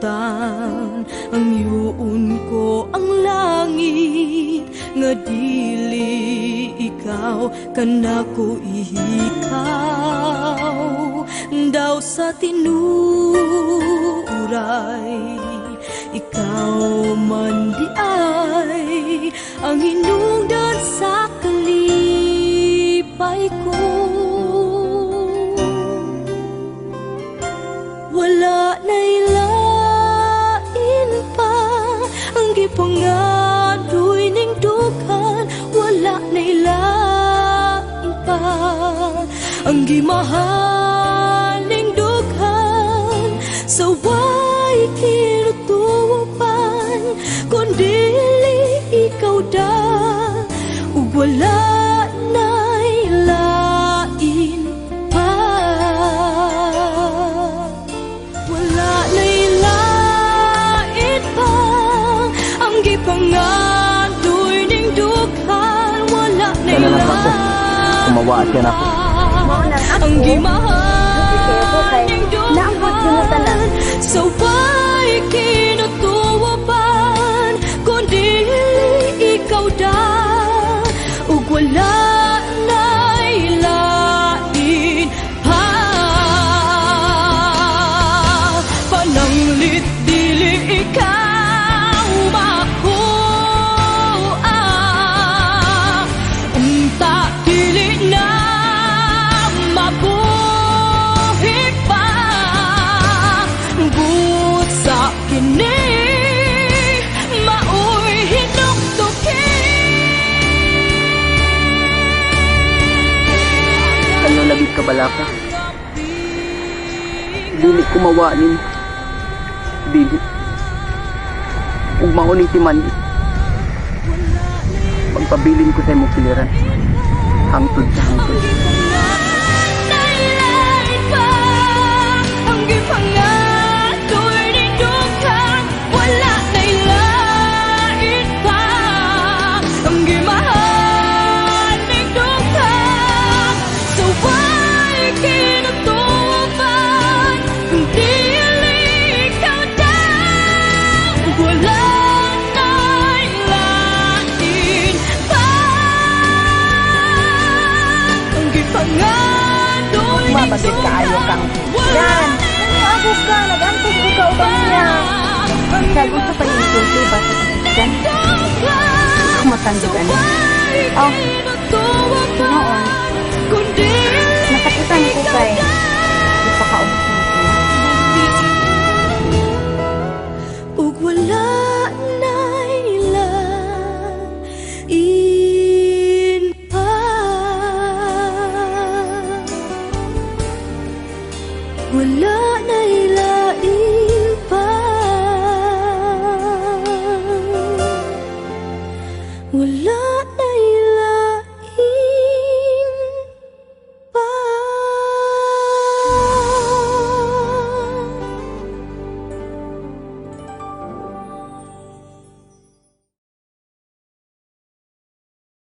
Kalibutan, ang yuon ko ang langit nga dili ikaw kanako ihikaw daw sa tinuray. Ikaw man di ay ang hinungdan sa kalipay ko. Wala na ilain pa ang gipangadoy ning dughan. Wala na ilain pa ang gimahal ning dughan. Sa way kinutupan kun dili ikaw da, ug wala na ilain pa. Wala na ilain pa ang gipangadoy ning dughan. Wala na Sana lang ako. Ilain Kumawa siya na ako. pa Mao nang ako, ang gimahal ko kay ning naambot gyud mo tanan. Dughan. Sa way kinutuoban kun dili ikaw da, ug wala na ilain pa. Pananglit dili ikaw makuha, unta dili na mabuhi pa. Buot sa kini maoy hinuktukin. Kayo lagi ka balaka. Dili ko mawa nimo. Dili. Ug mao ni si Mandy. Pagpabilin ko sa imong kiliran. Hangtod sa hangtod. Nailain pa ang gipangadoy ning dughan. Wala na ilain pa ang gimahal ning dughan. Sa way kinutuban kung dili ikaw da, wala na ilain pa ang gipangadoy ning Mabagit kaayo kang Wala Yan! Ako ka, nag-antos ko ka ubang niya. Bisag unsa pa yung sulti ba sa kasakyan? Kumatandog ani. Oh, noon. Nasakitan ko kay ipakaubos mo siya. Ug wala na ilain pa. Wala na ilain pa. Wala.